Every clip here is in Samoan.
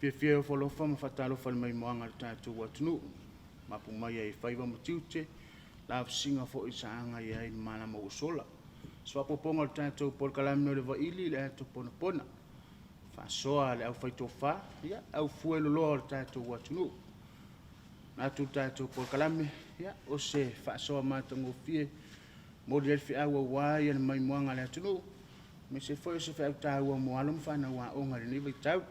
Fiafia e ofo alofa ma faatalofa i le maimoaga a le tatou atunuu, mapu mai ai faiva ma tiute, lavasiga foi sa agai ai i malama ua sola. O se faaopoopoga o le tatou polokalame o le Vaili i le Ato Ponapona, faasoa a le aufaitofa, ia, au fueloloa o le tatou atunuu. Manatu le tatou polokalame, ia, o se faasoa matagofie, momoli ai le feau aua le maimoaga a le atunuu, aemaise foi o se feau taua mo alo ma fanau aoga i lenei vaitau.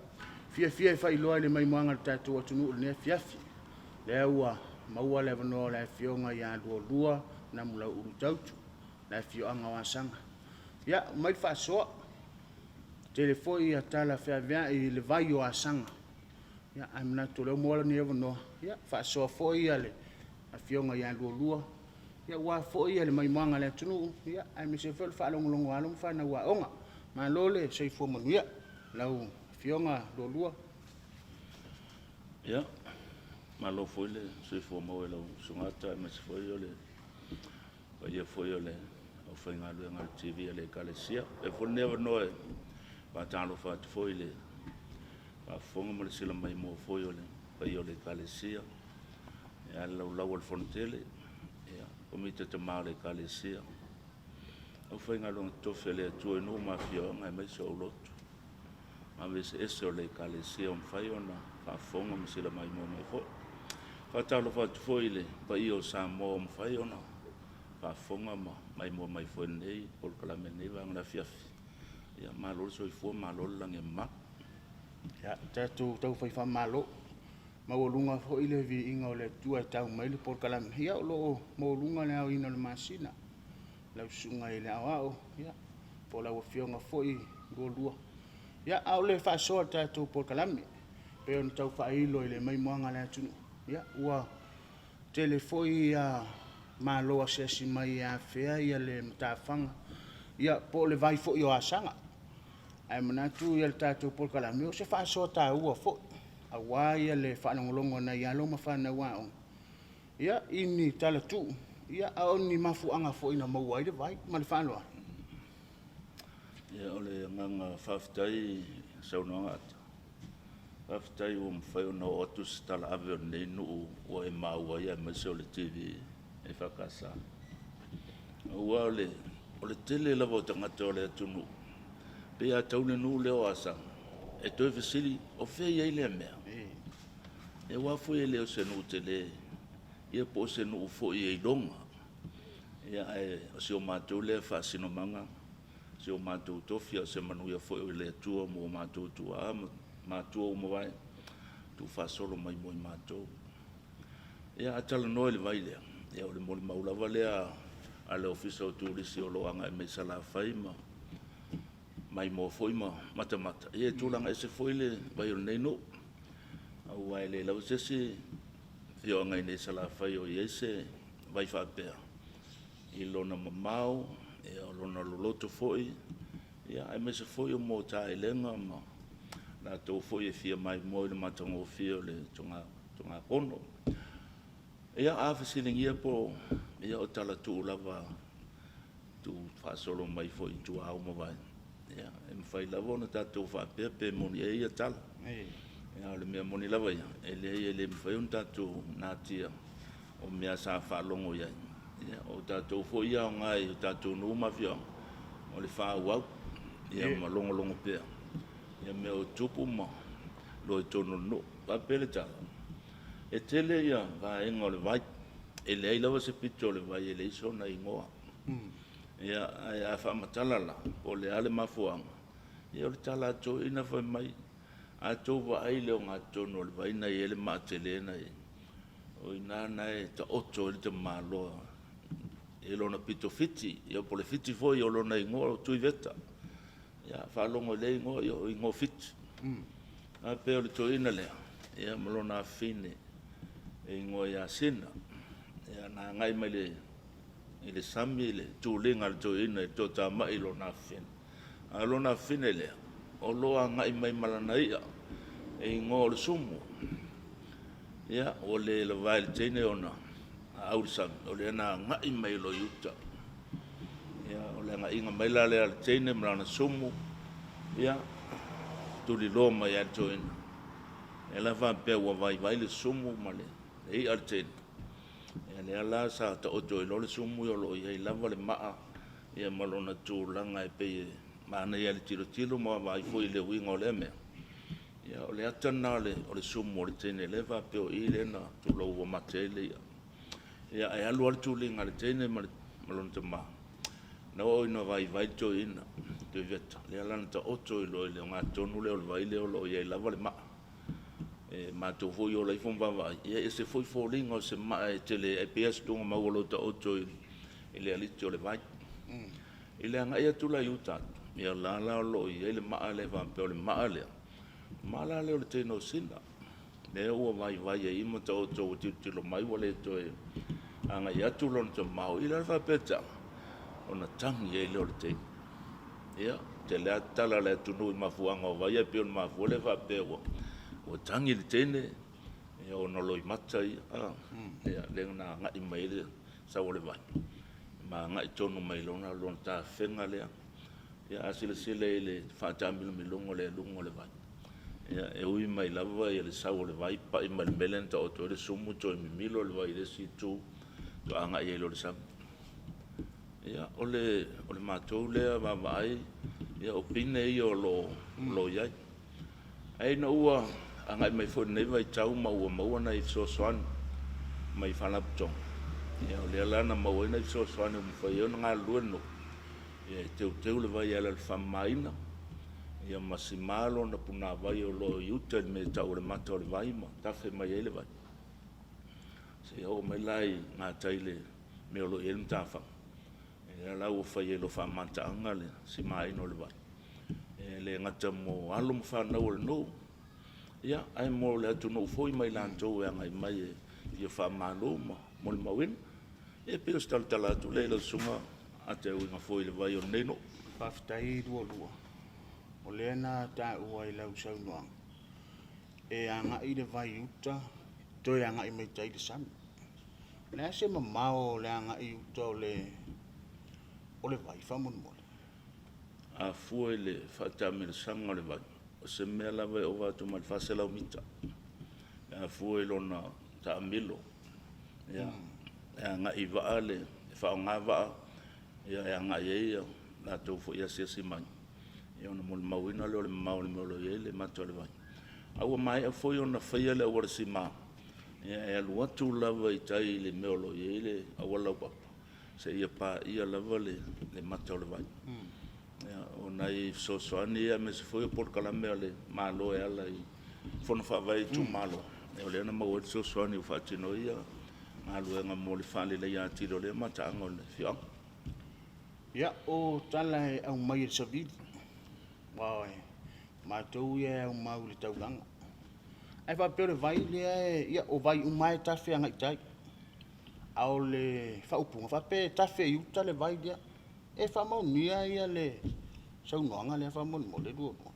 Fiafia e faailoa i le maimoaga a le tatou atunuu i lenei afiafi, lea ua maua le avanoa o le afioga ia Lualua Namulauulu Tautu, le afioaga o Asaga. Ia, aumai le faasoa, tele foi tala feaveai i le vai o Asaga, ia, ae manatu o lea ua maua lenei avanoa, ia faasoa foi le afioga ia Lualua, aua foi le maimoaga a le atunuu, aemaise foi o le faalogologo a alo ma fanau aoga. Malo le soifua manuia i lau Afioga Lualua. Ia, malo foi le soifua maua i lau Susuga Ata aemaise foi o le paia foi o le aufaigaluega a le TV a le Ekalesia. Avea foi lenei avanoa e faatalofa atu foi i le faafofoga ma le silamaimoa foi o le paia o le Ekalesia, ia le laulau a le Fonotele, ia, Komiti a Tama o le Ekalesia, aufaigaluega totofi a le Atua i nuu ma afioaga aemaise o aulotu ave eseese o le Ekalesia ua mafai ona faafofoga ma silamaimoa mai foi. Faatalofa atu foi i le paia o Samoa ua mafai ona faafofoga ma maimoa mai foi i lenei polokalame i lenei vaega o le afiafi. Ia malo le soifua malo le lagi e mama. Ia, tatou taufai faamalo, maualuga foi le viiga o le Atua e tau mai le polokalame. Ia, o lo o maualuga le aoina o le masina, lau susuga i le Aoao, ia, po o lau Afioga foi Lualua. Ia, a o le faasoa o le tatou polokalame, e pei ona tau faailo i le maimoaga a le atunuu, ia, ua tele foi malo asiasi mai e afea le matafaga, ia, po o le vai foi o Asaga. Ae manatu le tatou polokalame, o se faasoa taua foi, aua le faalogologo a nai alo ma fanau aoga, ia, i ni talatuu, a o ni mafuaaga foi na maua ai le vai. Ma le faaaloalo. Ia, o le agaga faafetai i le saunoaga Ata. Faafetai ua mafai ona oo atu se talaave o lenei nuu ua e maua ai aemaise o le TV EFKS. Aua o le tele lava o tagata o le atunuu, pei a tau le nuu lea o Asaga, e toe fesili, o fea e i ai lea mea? Aua foi e le o se nuu tele, ia po o se nuu foi e iloga. Ia ae o si o matou lea faasinomaga, si o matou tofi, a o se manuia foi o le Atua mo matou tuaa ma matua ua mavae, tuufaasolo mai mo i matou. Ia a talanoa i le vai lea, ia o le molimau lava lea a le Ofisa o Turisi o lo o agai mai i Salafai ma maimoa foi ma matamata, ia e tulaga ese foi le vai o lenei nuu. Aua e leai lava se isi afioaga i inei i Salafai o i ai se vai faapea i lona mamao, ia o lona loloto foi, ia aemaise foi o motaelega ma latou foi e fia maimoa i le matagofie o le Togatogo. Ia, a fesiligia po o talatuu lava tuufaasolo mai foi i tuaa ua mavae, ia, e mafai lava ona tatou faapea pe moni ea ia tala. A o le mea moni lava ia, e leai e le mafai ona tatou natia o mea sa faalogo i ai. Ia, o tatou foi e aoga i o tatou nuu ma afioaga, o le faaauau ia ma logologo pea ia mea o tupu ma iloa i totonu o le nuu. Faapea le tala, e tele ia vaega o le vai, e leai lava se pito o le vai e leai sona igoa. Ia, ae a faamatala la, po o le a le mafuaaga, ia o le tala a toeaiina fai mai, a outou vaai i le ogatotonu o le vai na i ai le maa tele na i ai, o i ina na e taoto ai le tamaloa i lona pito fiti, ia po o le fiti foi o lona igoa o Tuiveta. Ia, faalogo i lea igoa, ia o igoa fiti. A pei o le toeaina lea, ia ma lona afafine e igoa ia Sina. Ia na agai mai i le sami le tuliga a le toeaina i le toatamai i lona afafine. A o lona afafine lea, o lo o agai mai ma lana i'a e igoa o le Sumu. Ia, ua le lava e le teine ona aau i le sami, o lea na agai mai loa i uta. Ia, o le agaiga mai la lea a le teine ma lana sumu, ia, tuliloa mai lava e le toeaina. Lea la faapea ua vaivai le sumu ma le i'a le teine, ia lea la sa taoto ai loa le sumu ia o lo o i ai lava le maa ia ma lona tulaga e pei e manaia i le tilotilo ma vaavaai foi i le uiga o lea mea. Ia o le ata lena o le sumu o le teine lea faapea o i lea na tulou ua mate ai le i'a. Ia ae alu lava le tuliga a le teine ma lona tama, na oo ina vaivai le toeaina, Tuiveta, lea la na taoto ai loa i le ogatotonu lea o le vai lea o lo o i ai lava le maa. E matou foi e ola ifo ma vaavaai, ia e ese foi foliga o se maa e tele, ae pei lava o se tuugamau o lo o taoto i le aliti o le vai. I le agai atu la i uta atu, ia la la o lo o i ai le maa lea faapea o le maa lea, o le maa la lea o le teine o Sina, lea ua vaivai ai ma taoto ua tilotilo mai ua le toe agai atu lona tamao, ia la le faapea ona tagi ai lea o le teine. Ia, tele lava tala a le atunuu i mafuaaga o vai, ae pei o le mafua lea faapea ua tagi le teine ia ona o loimata ia, ia lea na agai mai ai le sau o le vai ma agai tonu mai lona tafega lea. Ia a silasila i le faataamilomiloga o le aluga o le vai, ia e ui mai lava le sau o le vai pa'i mai le mea lea na taoto ai le sumu toe mimilo le vai i le isi itu faatoa agai ai loa i le sami. Ia o le matou lea vaavaai, ia o pine ia o lo o i ai. Ae ina ua agai mai foi i lenei vaitau ma ua maua nai fesoasoani mai faalapotopotoga, ia o lea la na maua ai nai fesoasoani ua mafai ai ona galulue le nuu e teuteu le vai e ala i le faamamaina, ia ma sima lona punavai o lo o i uta i le mea e tau o le mata o le vai ma tafe mai ai le vai, seia oo mai la i gatai i le mea o lo o i ai le matafaga. Lea la ua fai ai loa faamataaga le simaina o le vai, e le gata mo alo ma fanau a le nuu, ia ae mo le atunuu foi ma i latou e agai mai e fia faamalo ma molimauina. Ia e pei o se talatala atu lea i lau Susuga Ata e uiga foi i le vai o lenei nuu. Faafetai Lualua, o lea na taua i lau saunoaga, e agai le vai i uta toe agai mai tai i le sami. O le a se mamao o le agai i uta o le vai faamolemole? A fua i le faataamilosaga o le vai, o se mea lava e ova atu ma le 400 mita. Pe a fua i lona taamilo, ia, e agai i vaa le, e faaaoga vaa ia e agai ai latou foi e asiasi mai, ia ona molimauina lea o le mamao o le mea o lo o i ai le mata o le vai. A ua maea foi ona faia le auala sima, ia e alu atu lava i tai i le mea o lo o i ai le auala laupapa, seia paia lava le mata o le vai. Ia, o nai fesoasoani ia aemaise foi o polokalame a le Malo e ala i fono faavae a itumalo, o lea na maua ai le fesoasoani ua faatino ai galuega mo le faaleleia atili o lea mataaga o le afioaga. Ia, o tala e aumai e le savili, aua o matou ia e aumau i le taulaga. Ae faapea o le vai lea, ia o vai uma lava e tafe agai i tai. A o le faaupuga, faapea e tafe i uta le vai lea. E faamaonia le saunoaga lea faamolemole Lualua?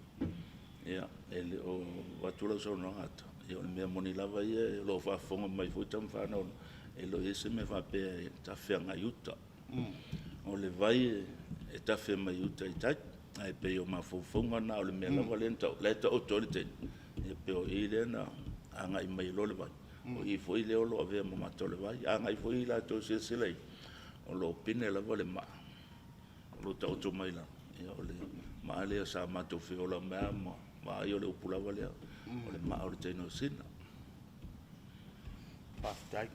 Ia, e le o avatu lau saunoaga Ata, ia o le mea moni lava ia o lo o faafofoga mai foi tama fanau, e le o i ai se mea faapea e tafe agai i uta. O le vai e tafe mai uta i tai, ae pei o mafaufauga na o le mea lava lea na e taoto ai le teine, ia pei o i lea na agai mai ai loa le vai, o i foi lea o lo o avea ma mata o le vai. A agai foi latou e silasila i ai, o lo o pine lava le maa o lo o taoto mai lalo, ia o le maa lea sa matou feola mai lava ma vaai o le upu lava lea, o le maa o le teine o Sina. Faafetai.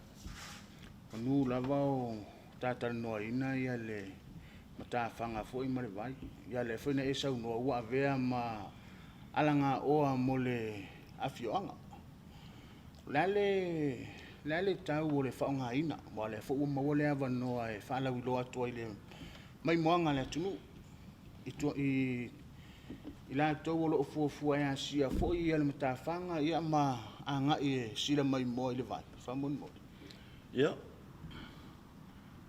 Manu lava o talatalanoaina le matafaga foi ma le vai. Ia lea foi na e saunoa ua avea ma alagaoa mo le afioaga. O le a le tau o le faaaogaina? Aua o lea foi ua maua le avanoa e faalauiloa atu ai i le maimoaga a le atunuu i latou o lo o fuafua e asia foi le matafaga ma agai e sila maimoa i le vai, faamolemole. Ia,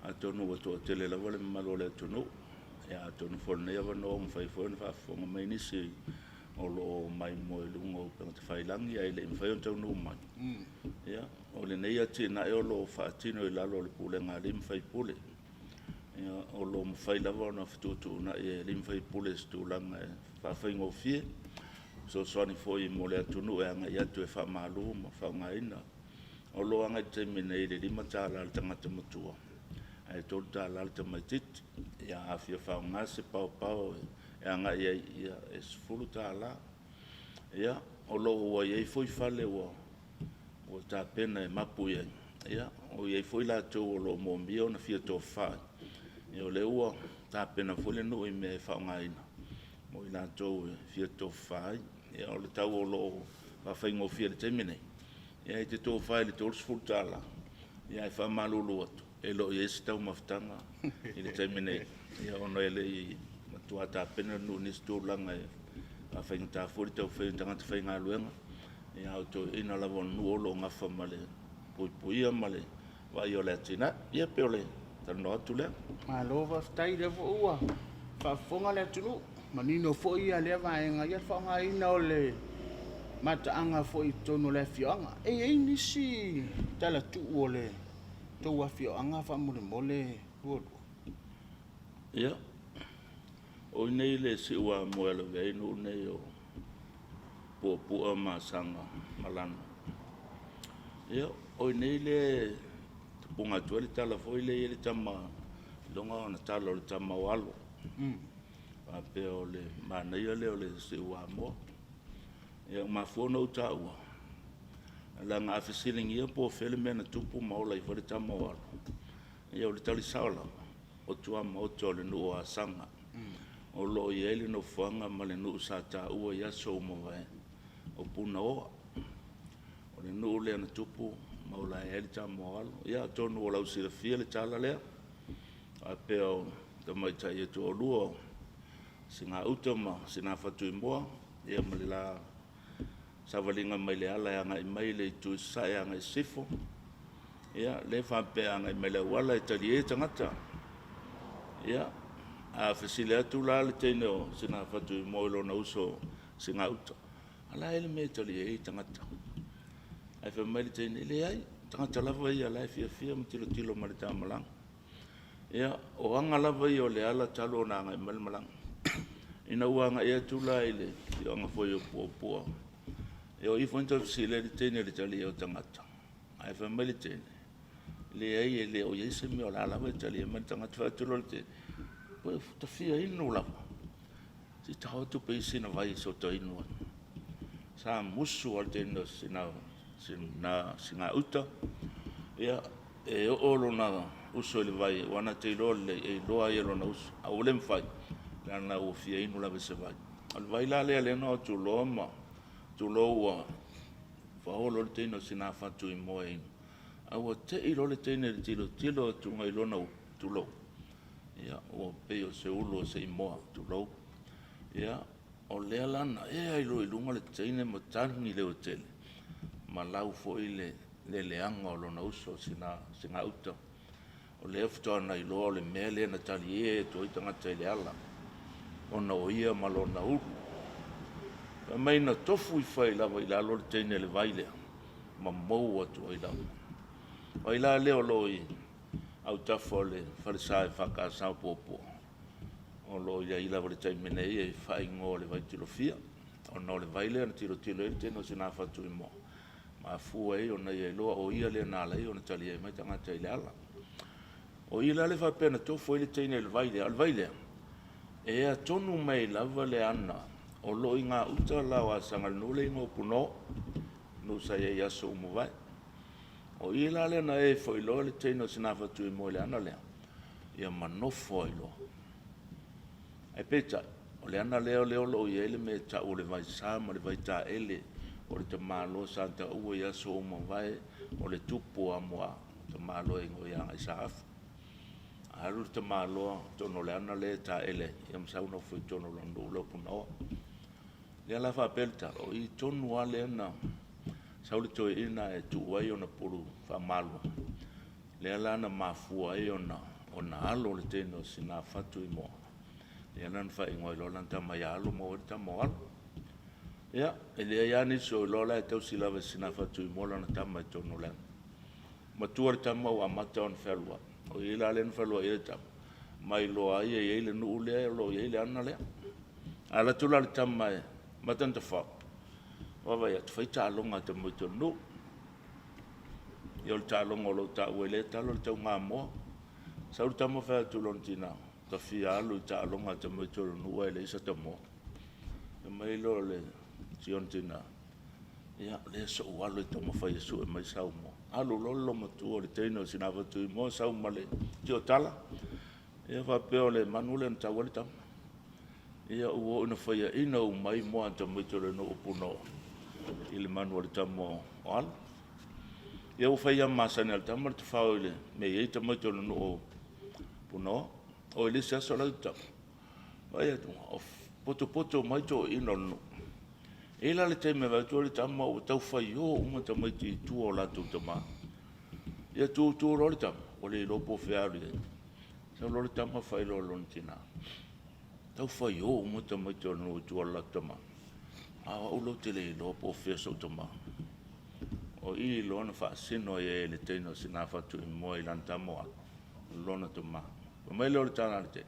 atonu ua toatele lava le mamalu o le atunuu, ia atonu foi o lenei avanoa ua mafai foi ona faafofoga mai nisi o lo o maimoa i luga o upega tafailagi ae le i mafai ona taunuu mai. Ia, o lenei atinae o lo o faatino i lalo o le pulega a alii ma faipule. Ia, o lo o mafai lava ona fetuutuunai e alii ma faipule i se tulaga e faafaigofie. fesoasoani foi mo le atunuu e agai atu e faamalu ma faaaogaina. O lo o agai i le taimi nei i le $5 le tagata matua ae $3 le tamaitiiti. Ia, a fia faaaoga se paopao e agai ai, ia e $10. Ia, o lo o ua i ai foi fale ua tapena e mapu i ai, ia, o i ai foi latou o lo o moomia ona fia tofafa ai, ia o lea ua tapena foi le nuu i mea e faaaogaina mo i latou e fia tofafa ai. Ia, o le tau o lo o faafaigofie i le taimi nei, ia e te tofafa i le $30, ae faamalulu atu, e le o i ai se taumafataga i le taimi nei, ona e le i matua tapena le nuu i nisi tulaga e faafaigata foi le tau fai o tagata faigaluega, a o toeaiina lava o le nuu o lo o nafa ma le puipuia ma le vaaia o le atinae. Ia pei o le talanoa atu lea. Malo faafetai, o lea foi ua faafofoga le atunuu, manino foi lea vaega, ia le faaaogaina o le mataaga foi i totonu o le afioaga. E i ai nisi talatuu o le tou afioaga faamolemole Lualua? Ia, o i inei i le Siuamoa e lavea ai nuu nei o Puapua ma Asaga ma Lano. Ia, o i inei le tupuga atu ai le tala foi lea e i ai le tama, iloga ona tala o le tama o Alo. Faapea o le manaia lea o le Siuamoa. Ia, ua mafua ona ou taua, leaga a fesiligia po o fea le mea na tupu ma ola ai foi le tama o Alo, ia o le tali sao lava, o tuamaota o le nuu o Asaga. O lo o i ai le nofoaga ma le nuu sa taua i aso ua mavae, o Punaoa. O le nuu lea na tupu ma ola ae ai le tama o Alo. Ia atonu ua lausilafia le tala lea, faapea o tamaitai e toalua o Sigauta ma Sinaifatuimoa, ia ma le la savaliga mai le ala e agai mai le itu i sasae agai i sisifo, ia lea e faapea a agai mai le auala e talie tagata. Ia, a fesili atu la le teine o Sinaifatuimoa i lona uso Sigauta, a o le a le mea e talie ai tagata? Ae fai mai le teine, e leai, o tagata lava ia o la e fiafia ma tilotilo mai i le ta malaga. Ia, o aga lava ia o le ala talu ona agai mai le malaga. Ina ua agai atu la i le afioaga foi o Puapua, ia o i foi na toe fesili ai le teine i le talie o tagata, ae fai mai le teine, leai e le o i ai se mea o la e lava e talie mai le tagata. Fai atu loa le teine, ua ta fia inu lava, se i tago atu pe i ai sina vai e ta inu ai. Sa musu lava le teine o Sigauta, ia, e oo lona uso i le vai aua na te iloa lelei e iloa ai e lona uso, ae ua le mafai leaga ua fia inu lava i se vai. O le vai la lea na o atu loa ma tulou, ua fao loa le teine o Sinaifatuimoa e inu, ae ua te i loa le teine i le tilotilo atu i lona ulu, tulou, ia ua pei o se ulu o se imoa, tulou. Ia, o lea la na ea ai loa i luga le teine ma tagi leotele, ma lau foi le leaga o lona uso Sigauta. O lea faatoa na iloa o le mea lea na talie atu ai tagata i le ala, ona o ia ma lona ulu. Fai mai na tofu ifo ai lava i lalo le teine i le vai lea, ma mou atu ai lava. O vai la lea o lo o i autafa o le falesa EFKS o Puapua, o lo o i ai lava i le taimi nei e faaigoa o le Vaitilofia, ona o le vai lea na tilotilo i ai le teine o Sinaifatuimoa, mafua ai ona ia iloa o ia lea na ala ai ona talie mai tagata i le ala. O i la lea faapea na tofu ai le teine i le vai lea, a o le vai lea, e ea tonu mai lava le ana o lo o i gauta la o Asaga i le nuu lea e igoa o Punaoa, nuu sa i ai i aso ua mavae. O i la lea na ea ifo ai loa le teine o Sinaifatuimoa i le ana lea, ia ma nofo ai loa. Ae peitai, o le ana lea o lo o i ai le mea e tau o le vaisa ma le vaitaele o le tamaloa sa taua i aso ua mavae, o le tupu o Amoa, le tamaloa e igoa ia Gaisaafu. A alu le tamaloa i totonu o le ana lea e taele ai, ia ma sau nofo i totonu o lona nuu lea o Punaoa. Lea la faapea le tala, o i tonu lava lea na sau le toeaina ae tuu ai ona pulu faamalo, lea la na mafua ai ona alo le teine o Sinaifatuimoa, lea la na faaigoa ai loa lana tama ia Alo maua ai le tama o Alo. Ia, e leai lava nisi o iloa o la e tausi lava e Sinaifatuimoa lana tama i totonu o le ana. Matua le tama ua amata ona fealuai. O i la lea na fealuai ai le tama, ma iloa ai e i ai le nuu lea o lo o i ai le ana lea. A alu atu la le tama e amata ona tafao, Vaavaai atu, fai taaloga a tamaiti o le nuu. Ia o le taaloga o lo o taua i lea tala o le taugamoa. Sau le tama fai atu i lona tina, ta fia alu i taaloga a tamaiti o le nuu ae leai sata moa. Fai mai lea o le si ona tina, ia o lea se i ou alu e taumafai e sue mai sau moa. Alu loa le loomatua o le teine o le Sina Tuimoa sau ma le tioatala, ia faapea o le manu lea na tau ai le tama. Ia ua oo ina faiaina uma ai moa a tamaiti o le nuu o Punaoa i le manu a le tama o Alo. Ia ua fai lava ma masani a le tama le tafao i le mea e i ai tamaiti o le nuu o Punaoa. Oo i le isi aso la e tatau, vaai atu, o potopoto mai toeaiina o le nuu. E i ai la le taimi e vaai atu ai le tama ua tau faio uma tamaiti i tua o latou tama. Ia tu tu loa le tama, ua le iloa po o fea e alu i ai. Sau loa le tama fai loa i lona tina, tau faio uma tamaiti o le nuu i tua o le latou tama, a o au lea ou te le iloa po o fea sou tama. O i loa na faasino ai e le teine o Sinaofa Tuimoa i lana tama o Alo, lona tama. Fai mai lea o le tala a le teine,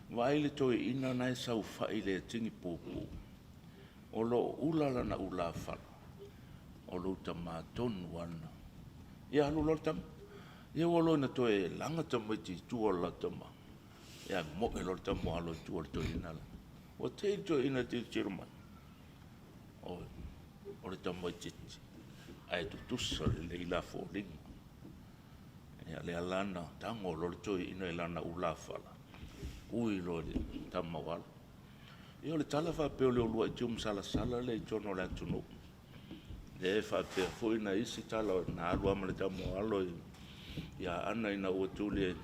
vaai le toeaina lena e saofai i le tinipupu, o lo o ula lana ulafala, o lou tama tonu lava lena. Ia alu loa le tama. Ia ua iloa ina toe laga tamaiti i tua o le latou tama, ia moe loa le tama o Alo i tua o le toeaina la. Ua tei le toeaina e tilotilo mai, o le tamaitiiti ae tutusa lelei la foliga. Ia lea la na tago loa le toeaina i lana ulafala, ui loa i le tama o Alo. Ia o le tala faapea o le uluai tiumusalasala lea i totonu o le atunuu. Lea e faapea foi nai isi tala na alu lava ma le tama o Alo i Aana ina ua tuli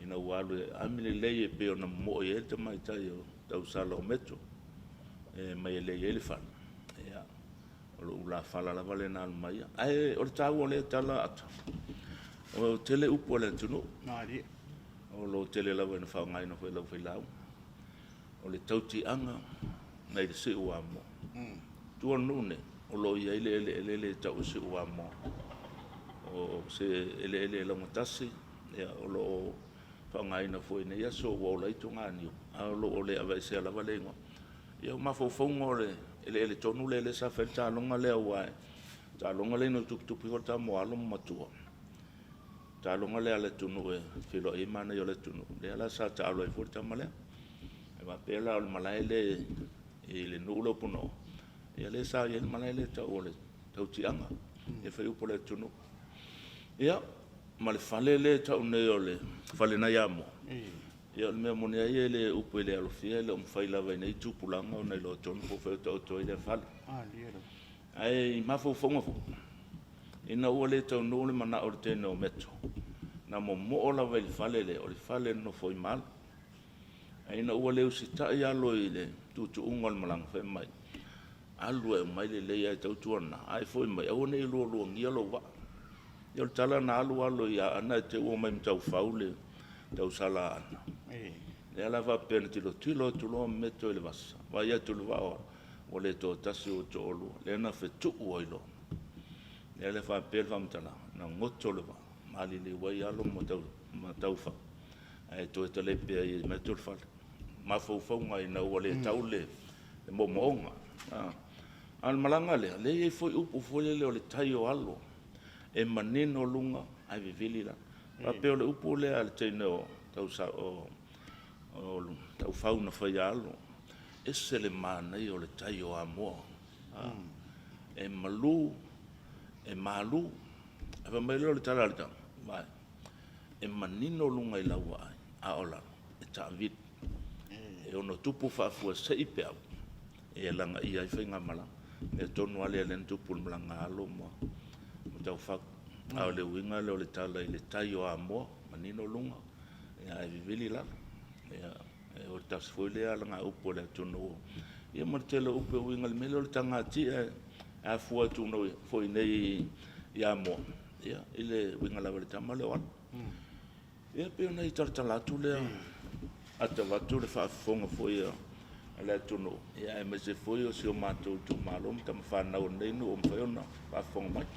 ina ua alu e ami le lei e pei ona momoe ai le tamaitai o tausala o Meto e mai e lei ai le fale. Ia, o le ulafala lava lea na alu ma ia. Ae o le taua o lea tala Ata, o tele upu a le atunuu. O lo o tele lava ina faaaogaina foi e le aufailaoga. O le tautiaga nai le Siuamoa. Tua o le nuu lenei, o lo o i ai le eleele lea e tau o Siuamoa. O se eleele e laugatasi, o lo o faaaogaina foi i nei aso ua ola ai toganiu, ae o lo o le aveesea lava le igoa. Ia o mafaufauga o le eleele tonu lea lea sa fai ai le taaloga lea, aua o le taaloga lea ina ua tuputupu ifo le tama o Alo ma matua, taaloga lea a le atunuu e feiloai ai manaia o le atunuu, lea la sa taalo ai foi le tama lea. E faapea la o le malae lea i le nuu lea o Punaoa, ia lea sa i ai le malae lea e tau o le Tautiaga, e fai upu a le atunuu. Ia, ma le fale lea e tau nei o le fale nai Amoa, ia o le mea moni lava ia e le upu e le alofia, e le o mafai lava e nei tupulaga ona iloa tonu po o fea o taoto ai lea fale. Ae i mafaufauga foi, ina ua le taunuu le manao o le teine o Meto, na momoo lava i le fale lea, o le fale na nofo ai ma Alo. Ae ina ua le usitai Alo i le tuutuuga o le malaga, fai mai, alu e aumai le lei ae tautuana, a e foi mai, aua ne i lualuagia lou vaa. Ia o le tala na alu alo i Aana ae te i ua omai ma Taufau le tausala a Aana. Lea la faapea na tilotilo atu loa Meto i le vasa, vaai atu i le vaa o Alo, ua le toatasi ua toalua. Lea na fetuu ai loa. Lea la e faapea le faamatalaga, na goto le vaa, maliliu ai Alo ma Taufau, ae toe talepe ai e Meto le fale. Mafaufauga ina ua le tau le moomooga. A o le malaga lea, lea e i ai foi upu foi lele o le tai o Alo, e manino luga ae vivili lalo. Faapea o le upu lea a le teine o Taufau na fai ia Alo, ese le manaia o le tai o Amoa, e malu, e malu. Ae fai mai loa le tala a le tama, vaai, e manino luga i lau vaai, a o lalo, e taavili. E ono tupu faafuasei peau e lagaia ai faigamalaga. O le mea tonu lava lea na tupu i le malaga a Alo ma Taufau. A o le uiga lea o le tala i le tai o Amoa, manino luga ae vivili lalo. Ia, o le tasi foi lea alagaupu a le atunuu. Ia ma le tele o upu e uiga i le mea lea o le tagatia e afua atu foi nei i Amoa, ia, i le uiga lava i le tama lea o Alo. Ia pei o nai talatala atu lea ata vaeatu le faafofoga foi a le atunuu, aemaise foi o si o matou itumalo ma tamafanau a lenei nuu o mafai ona faafofoga mai.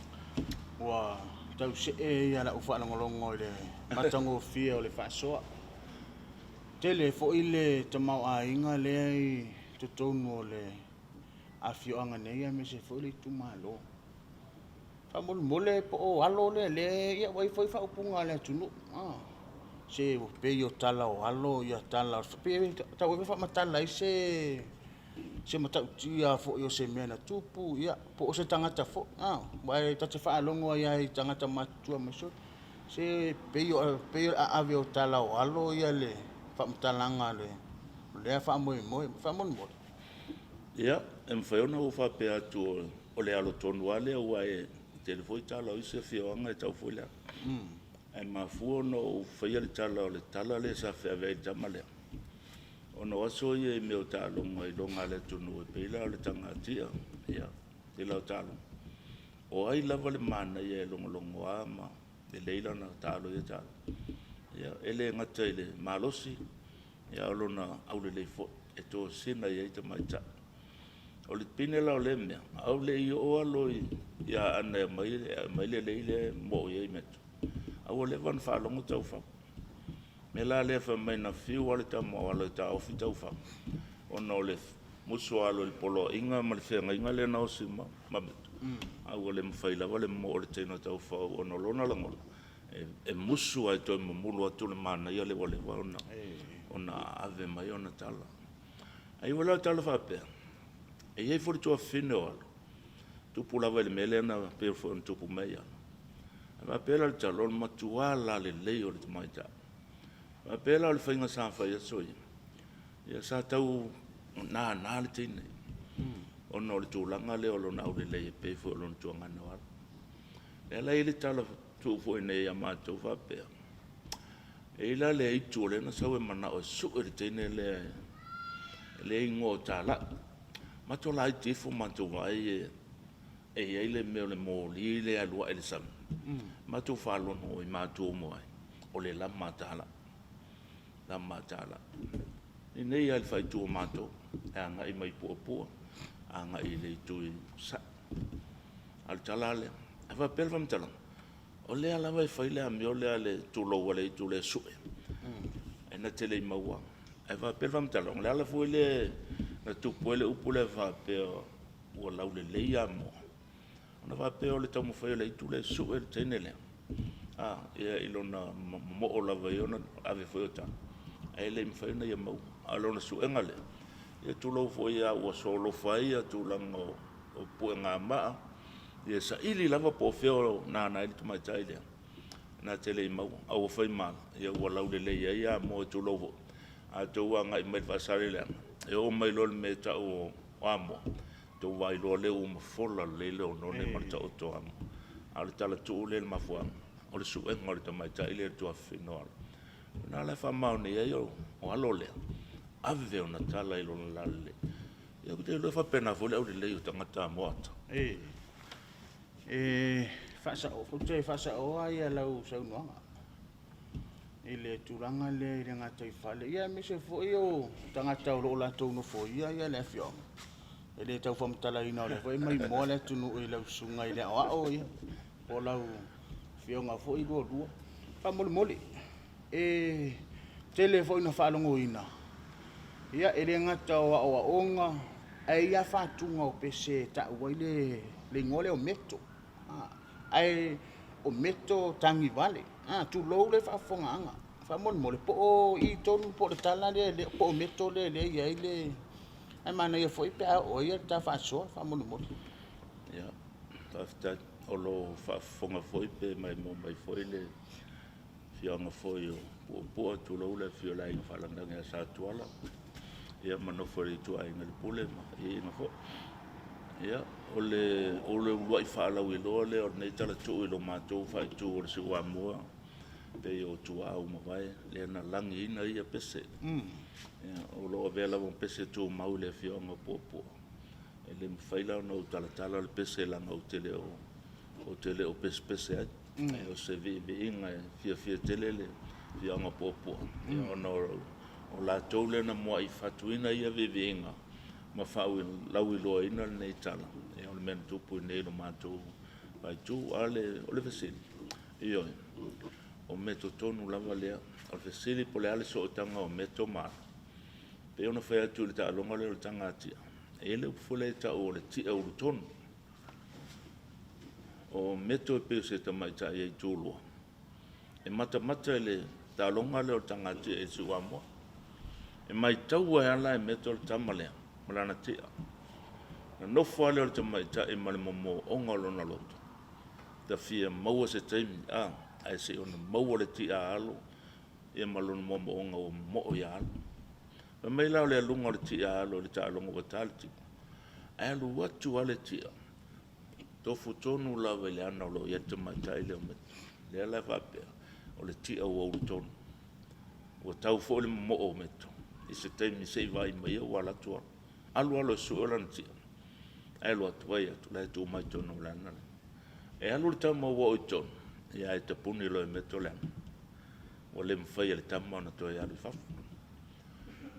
Ua tau see ia lau faalogologo i le matagofie o le faasoa. Tele foi le tamaoaiga lea i totonu o le afioaga nei aemaise foi le itumalo. Faamolemole po o alo lea lea, ia ua i ai foi faaupuga a le atunuu, se ua pei o tala o alo tala o le... Pei e tau ave faamatala ai se matautia foi o se mea na tupu, ia, po o se tagata foi. Aua ta te faalogo ai lava i tagata matutua aemaise foi, se pei o le aave o tala o alo le faamatalaga o lea faamoemoe. Faamolemole. Ia, e mafai ona ou faapea atu o le alo tonu lava lea, aua e tele foi tala o isi afioaga e tau foi le alo. Ae mafua ona ou faia le tala o le tala lea sa feaveai e le tama lea, ona o aso ia i mea o taaloga iloga a le atunuu e pei la o le tagatia, ia, tele lava o taaloga. O ai lava le manaia e logologoa ma lelei lana taalo i ia taaloga, ia, e le gata i le malosi, a o lona aulelei foi e tosina i ai tamaitai. O le pine la o lea mea, a o le i oo alo i Aana e aumai le lei lea e moo i ai meataua, a ua leva ona faalogo taufao. O le mea la lea fai mai na fiu lava le tama o Alo e taofi taufao, ona o le musu o Alo i le poloaiga ma le feagaiga lea na osi ma Meta, a ua le mafai lava le moo o le teine o taufao ona o lona lagona, e musu lava e toe mamulu atu le manaia lea ua leva ona ave mai ona tala. Ae i ai foi la tala faapea, e i ai foi le tuafafine o Alo, tupu lava i le mea lea na pei foi ona tupu mai Alo. E faapea la le tala, o le matua lalelei o le tamaitai. E faapea la o le faiga sa fai i aso ia, ia sa tau nana le teine ona o le tulaga lea o lona aulelei e pei foi o lona tuagana o Alo. Lea la e i ai le tala tuu foi nei ia matou faapea, e i ai la le aitu o lea na sau e manao e sue le teine lea, lea e igoa o Talai. Matou laiti ifo matou vaai e i ai le mea o le moli lea e alu ae i le sami. Matou faalogo i matua uma ai, o le lama a Talai, lama a Talai. I inei lava i le faaitu o matou, e agai mai Puapua, agai i le itu i Sasae. A o le tala lava lea. Ae faapea le faamatalaga, o lea lava e fai le amio lea a le tulou a le aitu lea e sue, ae na te le i maua. Ae faapea le faamatalaga, o le ala foi lea na tupu ai le upu lea faapea ua laulelei Amoa, ona faapea o le taumafai o le aitu lea e sue le teine lea, ia i lona momoo lava i ona ave foi o tala, ae le i mafai ona ia maua. A o lona suega lea, ia tulou foi lava ua solofa ai tulaga o puegamaa, ia saili lava po o fea o nana ai le tamaitai lea, na te le i maua, a ua fai ma, ia ua laulelei ai Amoa, tulou foi. A outou agai mai i le Faasaleleaga, e oo mai loa i le mea e tau o Amoa, outou vaai loa lea ua mafola lelei le oneone ma le taoto o Amoa. A o le tala tuu lea i le mafuaaga, o le suega o le tamaitai lea e le tuafafine o Alo. O i ina la e faamaoni ai o Alo lea, ave ona tala i lona lalelei. Ia ou te iloa e faapena foi le aulelei o tagata moata. E faasao, ou te faasaoa lau saunoaga i le tulaga lea i le gataifale, ia aemaise foi o tagata o lo o latou nofoia le afioaga. E le tau faamatalaina o lea foi e maimoa le atunuu i lau susuga i le Aoao, ia, po o lau Afioga foi Lualua. Faamolemole, e tele foi ina faalogoina, ia e le gata o aoaoga, ae i ai lava fatuga o pese e tau ai le igoa lea o meto. Ae o meto tagivale, tulou le faafofogaaga. Faamolemole, po o i tonu po o le tala lea, po o meto lea e i ai le... Ae manaia foi pe a oo i ai le ta faasoa faamolemole. Ia, faafetai. O lo o faafofoga foi pe maimoa mai foi le afioaga foi o Puapua, tulou le afio o le Aiga Faalagilagi ia Satuala, ia ma nofo a ituaiga i le Pule ma iaiga foi. Ia, o le uluai faalauiloa lea o lenei tala tuu i lo matou faaitu o le Siuamua, pei o tuaa ua mavae, lea na lagiina ia pese. Ia, o lo o avea lava ma pese tumau i le afioaga o Puapua. E le mafai la ona ou talatala le pese leaga ou te le o pesepese ai. Ae o se viiviiga e fiafia tele le afioaga o Puapua, ona o latou lea na muai fatuina ia viiviiga ma faalauiloaina lenei tala, o le mea na tupu i inei i le matou vaaitu. A o le fesili, ioe, o meto tonu lava lea. O le fesili po o le a le sootaga o meto ma alo, e pei ona fai atu i le taaloga lea o le tagatia, E i ai le upu foi lea e tau o le ti'a ulutonu. O Meto e pei o se tamaitai e itulua, e matamata i le taaloga lea o le tagati'a i le Siuamoa. E matau ai lava la e Meto le tama lea ma lana ti'a. Ona nofo lava lea o le tamaitai ma le momooga o lona loto, ta fia maua se taimi, a, ae se i ona maua le ti'a a Alo ia ma lona moomooga ua momoo ia Alo. Fai mai la o le aluga o le ti'a a Alo i le taaloga ua ta le ti'a, ae alu atu lava le ti'a, tofu tonu lava i le ana o lo o i ai le tamaitai lea o Meto. Lea la e faapea, o le ti'a ua ulutonu. Ua tau foi le momoo o Meto i se taimi se i vaai mai ua alu atu Alo. Alu Alo e sue lana ti'a, ae alu atu, vaai atu o la e tu mai totonu o le ana lea. E alu le tama ua oo i totonu, ia ae tapuni loa e Meto le ana. Ua le mafai e le tama ona toe alu i fafo.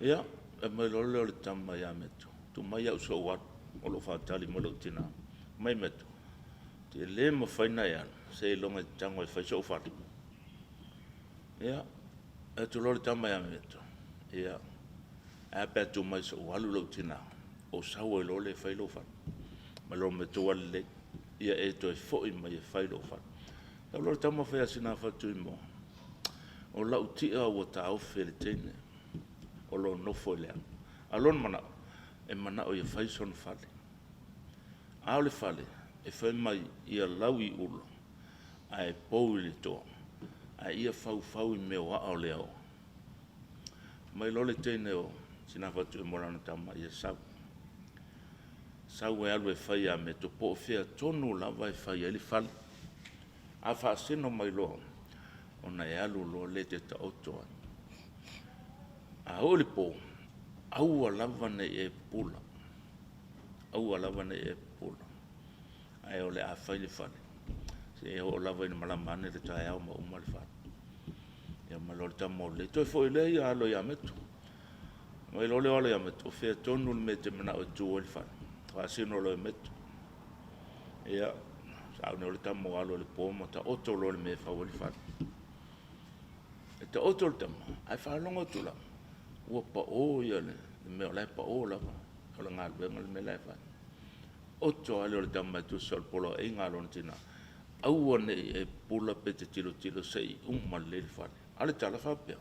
Ia, fai mai loa lea o le tama ia Meto, tuu mai au se i ou alu, o lo o faatali mai lou tina. Fai mai Meto, e le mafai ona e alu, seiloga e te tago e fai sou fale. Ia, fai atu loa le tama ia Meto, ia, ae a pe a tuu mai se i ou alu lou tina, ou sau ai loa lea e fai lou fale. Fai mai loa Meto, ua lelei, ia e toe foi mai e fai lou fale. Sau loa le tama fai ia Sinaofatui, o lau ti'a ua taofi e le teine o lo o nofo i le ana. A o lona manao, e manao ia fai sona fale. A o le fale, e fai mai ia lau i ula ae pou i le toa, ae ia faufau i mea o aa o le aoa. Fai mai loa le teine o Sinaofatui mo lana tama, ia sau. Sau e alu e fai ia Meto po o fea tonu lava e fai ai le fale. A faasino mai loa, ona e alu loa lea e te taoto ai. A oo i le po, aua lava ne i e pupula, aua lava ne i e pupula, ae o le a fai le fale, seia oo lava ina malama ane le taeao ma uma le fale. Ia ma loa le tama ua lelei. Toe foi lea ia Alo ia Meto. Fai mai loa lea o Alo ia Meto, o fea tonu le mea e te manao e tu ai le fale? Faasino loa e Meto. Ia, sauni loa le tama o Alo i le po ma taoto loa i le mea e fau ai le fale. E taoto le tama, ae faalogo atu la, ua pao ia le mea o la e pao lava, o le galuega le mea la e fai. Oto lava lea o le tama e tusa o le poloaiga a lona tina, aua ne i e pupula pe te tilotilo se i uma lelei le fale. A o le tala faapea,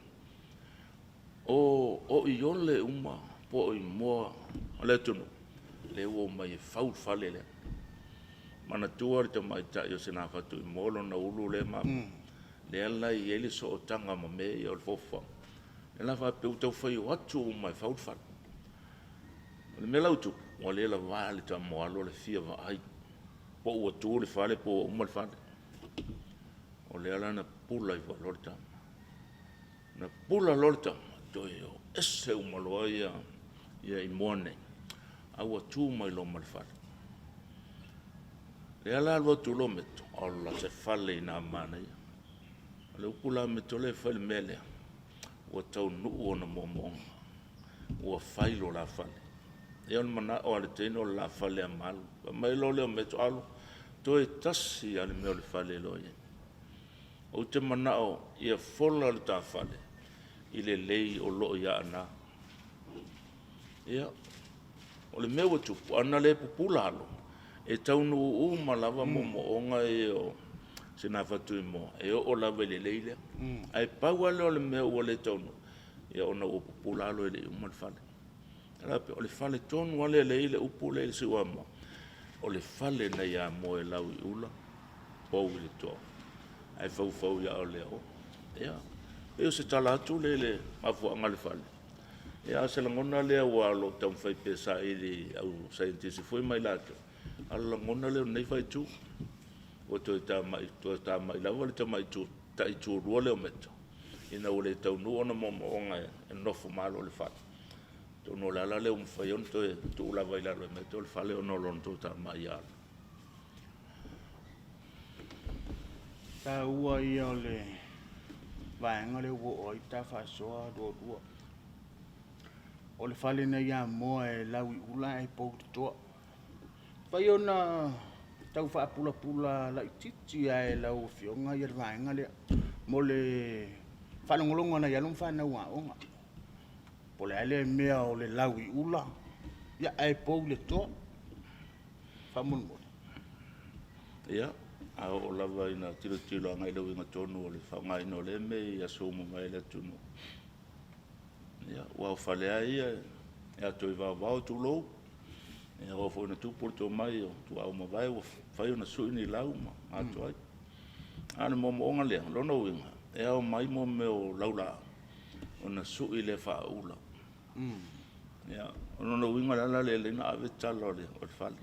o iole uma po o imoa o le atunuu, lea ua omai e fau le fale lea. Manatua le tamaitai o Sinaofatui mo lona ulu lea ma lea la e i ai le sootaga ma mea ia o le fofofaga. Lea la faapea ua taufai o atu uma e fau le fale. O le mea la ua tupu, ua le lava le tama o Alo le fia vaai po ua tu le fale po ua uma le fale. O lea la na pupula ifo loa le tama. Na pupula loa le tama, toe o ese uma loa ia imoa nei, a ua tu mai loa ma le fale. Lea la alu atu loa Meto, ola se fale ina manaia. O le upu la a Meto lea e fai i le mea lea, ua taunuu ona moomooga, ua fai lo la fale. Ia o le manao lava o le teine o le la fale a Malo. Fai mai loa lea o Meto, Alo, toe tasi lava le mea o le fale e iloa i ai. Ou te manao ia fola le ta fale i le lei o lo o i Aana. Ia, o le mea ua tupu, ana le pupula Alo, e taunuu uma lava moomooga ia o Sinaofatui-moa, e oo lava i le lei lea. Ae pau lava lea o le mea ua le taunuu, ia ona ua pupula Alo e le i uma le fale. O le fale tonu lava lea e i ai le upu lea i le Siuamoa, o le fale nai Amoa e lau i ula, pou i le toa, ae faufau i aa o le aoa. Ia, pei o se tala atu lea i le mafuaaga o le fale. Ia, a o se lagona lea aua o lo o taumafai pea e saili i au saienitisi foi ma i latou, a o le lagona lea o lenei faaitu, ua toe tamai lava le tamai taitulua lea o Meto, ina ua le taunuu ona moomooga e nonofo malo i le fale. Atonu o le ala lea ua mafai ai ona toe tuu lava i lalo e Meto le fale ona o lona toatamai ia Alo. Taua ia o le vaega lea ua oo ai ta faasoa lualua. O le fale nai Amoa e lau i ula ae pou i le toa. Mafai ona tau faapulapula laitiiti lava e lau Afioga le vaega lea mo le faalogologo a nai alo ma fanau aoga. Po o le a lea mea o le lau i ula Ia, ae pou i le toa. Faamolemole. Ia, a oo lava ina tilotilo agai i le uiga tonu o le faaaogaina o lea mea i aso ua mavae i le atunuu, ia, aua o fale lava ia e ato i vaovao tulou, a oo foi ina tupu le tomai o tuaa ua mavae ua mafai ona sui ni lau ma ato ai. A o le moomooga lea, o lona uiga, e ao mai mea o laulaau ona sui lea faaula. O lona uiga o le ala lea e ala ai ona ave tala o le fale,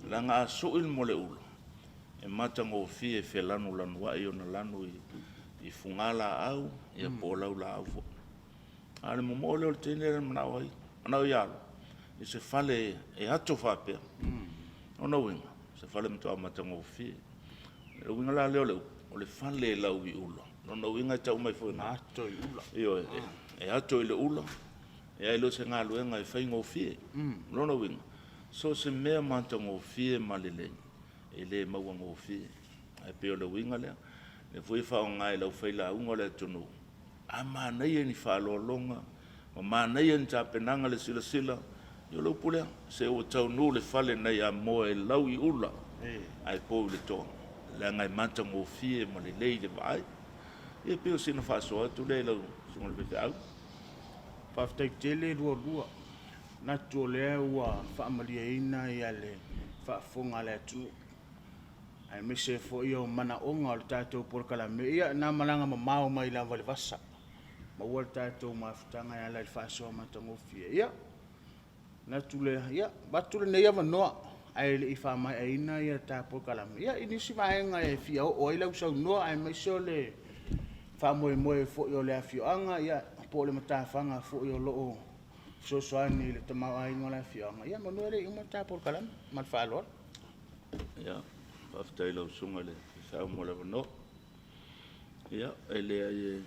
leaga a sui le moleula, e matagofie e felanulanuai ona lanu i fugalaau po o laulaau foi. A o le momoo lea o le teine lea na manao ai, manao ia alu i se fale e ato faapea. O lona uiga, o se fale matua matagofie. O le uiga la lea o le upu, o le fale e lau i ula. O lona uiga e tau mai foi i ina. Ato i ula. Ioe, e ato i le ula, e le o se galuega e faigofie. O lona uiga, so o se mea matagofie ma lelei, e le mauagofie. Ae pei o le uiga lea. O lea foi e faaaoga e le aufailauga o le atunuu, a manaia ni faaaloaloga ma manaia ni tapenaga le silasila, ia o le upu lea, se ua taunuu le fale nai Amoa e lau i ula ae pou i le toa, leaga e matagofie ma lelei i le vaai. Ia pei o sina faasoa atu lea i lau susuga i le faifeau. Faafetai tele Lualua. Manatu o lea ua faamalieina le faafofoga a le atunuu, aemaise foi o manaoga o le tatou polokalame. Ia, na malaga mamao mai lava i le vasa, maua le tatou mafutaga e ala i le faasoa matagofie. Ia, manatu lea, ia, avatu lenei avanoa ae le i faamaeaina le ta polokalame, ia, i nisi vaega e fia oo i ai lau saunoa aemaise o le faamoemoe foi o le afioaga, ia, po o le matafaga foi o lo o fesoasoani i le tamaoaiga o le afioaga, ia semeamanu e le i uma le ta polokalame. Ma le faaaloalo. Ia, faafetai i lau susuga i le faifeau mo le avanoa. Ia, e leai,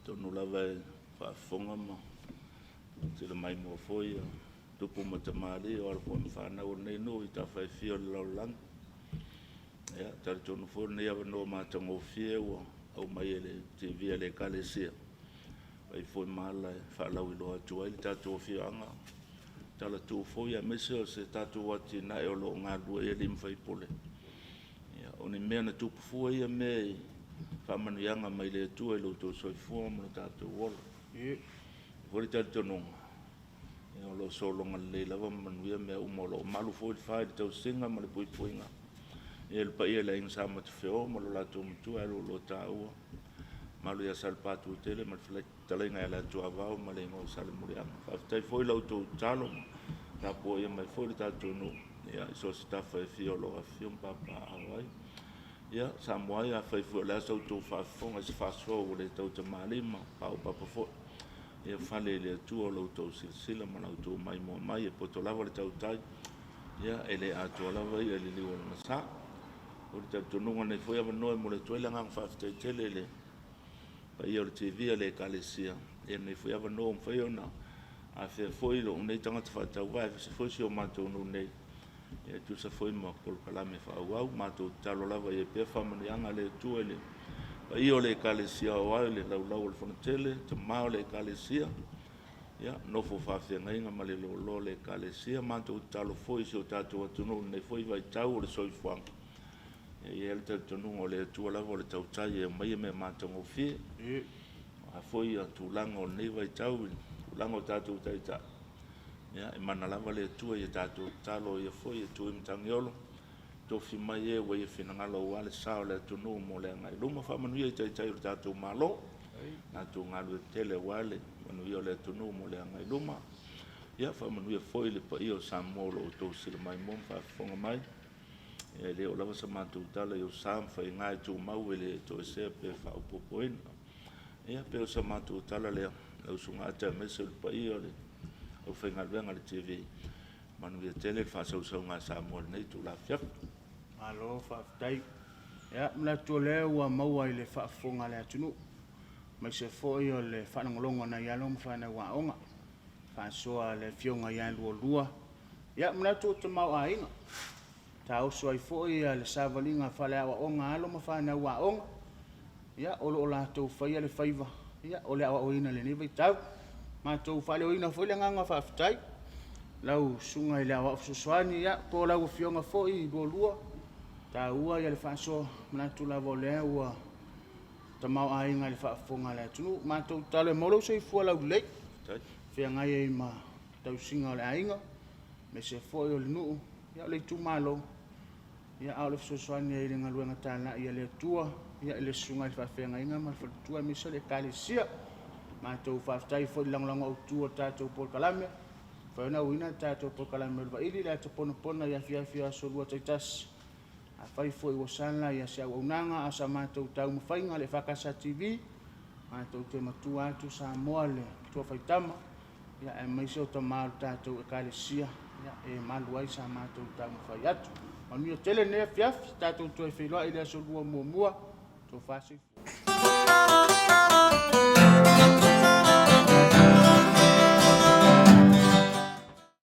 atonu lava e faafofoga ma silasila maimoa foi tupu ma tamalii, o alo foi ma fanau a lenei nuu i tafa e fia o le lalolagi. Ia, e talitonu foi o lenei avanoa matagofie ua aumai e le TV a le Ekalesia, e fai foi ma ala e faalauiloa atu ai le tatou afioaga, talaatu foi aemaise o se tatou atinae o lo o galulue ai alii ma faipule. Ia, o ni mea na tupu fua ia mea i faamanuiaga mai le Atua i lo outou soifua ma lo tatou ola. E i ai foi le talitonuga, o lo o sologa lelei lava ma manuia mea uma, o lo o malu foi le fa i le tausiga ma le puipuiga i le paia o le Aiga Sa Matafeo ma lo latou Matua ia Lualuataua, le mamalu ia Salepatuatele ma le fetalaiga ia Leatuavao ma le igoa o Salemuliaga. Faafetai foi i la outou tatalo ma tapuaia mai foi le tatou nuu i so o se tafa e fia o lo o afifio ma papaaao ai. Ia, Samoa e, afai foi o le a sa outou faafofoga i se faasoa ua le tautamalii ma paopapa foi, ia fale i le Atua lo outou silasila ma la outou maimoa mai, e poto lava le tautai, e le atoa lava i'a i le liu o lona sa. O le talitonuga o lenei foi avanoa e momoli atu ai le agaga faafetai tele i le paia o le TV a le Ekalesia i lenei foi avanoa ua mafai ona afea foi lou nei tagata faatauvaa aemaise foi si o matou nuu nei e tusa foi ma polokalame faaauau. Matou tatalo lava ia i ai pea faamanuiaga a le Atua i le paia o le Ekalesia aoao i le laulau a le Fonotele, tama o le Ekalesia, ia, nofo faafeagaiga ma le loaloa o le Ekalesia. Matou tatalo foi i si o tatou atunuu i lenei foi vaitau o le soifuaga, e i ai le talitonuga o le Atua lava o le tautai e aumaia mea matagofie. O a foi tulaga o lenei vaitau i tulaga o tatou taitai, ia, e mana lava le Atua ia tatou tatalo, o Ia foi e tu i matagiolo, tofi mai e ua Ia finagalo aua le sa o le atunuu mo le agai i luma. Faamanuia i Taitai o le tatou Malo, latou galulue tetele aua le manuia o le atunuu mo le agai i luma. Ia faamanuia foi i le paia o Samoa o lo o outou silasila maimoa ma faafofoga mai. E le oo lava sa matou tala i ou sa ma faiga e tumau e le toesea pe faaopoopoina. Ia pei o sa matou tala lea, lau Susuga Ata aemaise o le paia o le aufaigaluega a le TV, manuia tele le faasausauga a Samoa i lenei itula afiafi. Malo faafetai. Ia, manatu o lea ua maua i le faafofoga a le atunuu, aemaise foi o le faalogologo a nai alo ma fanau aoga, faasoa a le Afioga ia Lualua. Ia, manatu o tamaoaiga, taoso ai foi le savaliga faale-aoaoga a alo ma fanau aoga, ia, o lo o latou faia le faiva o le aoaoina i lenei vaitau. Matou faaleoina foi le agaga faafetai Lau Susuga i le Aoao Fesoasoani, ia, po o lau Afioga foi Lualua, e taua le faasoa, manatu lava o lea ua tamaoaiga i le faafofoga a le atunuu. Matou tatalo ia maua lou soifua laulelei, feagai ai ma le tausiga o le aiga, aemaise foi o le nuu, o le itumalo, a o le fesoasoani ai i le galuega talai a le Atua i le susuga i le faafeagaiga ma le faletua aemaise o le Ekalesia. Matou faafetai foi i le lagolago autu o le tatou polokalame, ua mafai ona auina le tatou polokalame o le Vaili, le ata ponapona i afiafi o aso Lua taitasi. Afai foi ua sala se auaunaga a o sa matou taumafaiga a le EFKS TV, matou te matua atu Samoa le matua faitama, aemaise o tama o le tatou Ekalesia e malu ai sa matou taumafai atu. Manuia tele lenei afiafi, tatou toe feiloai i le aso Lua muamua. Tofa soifua.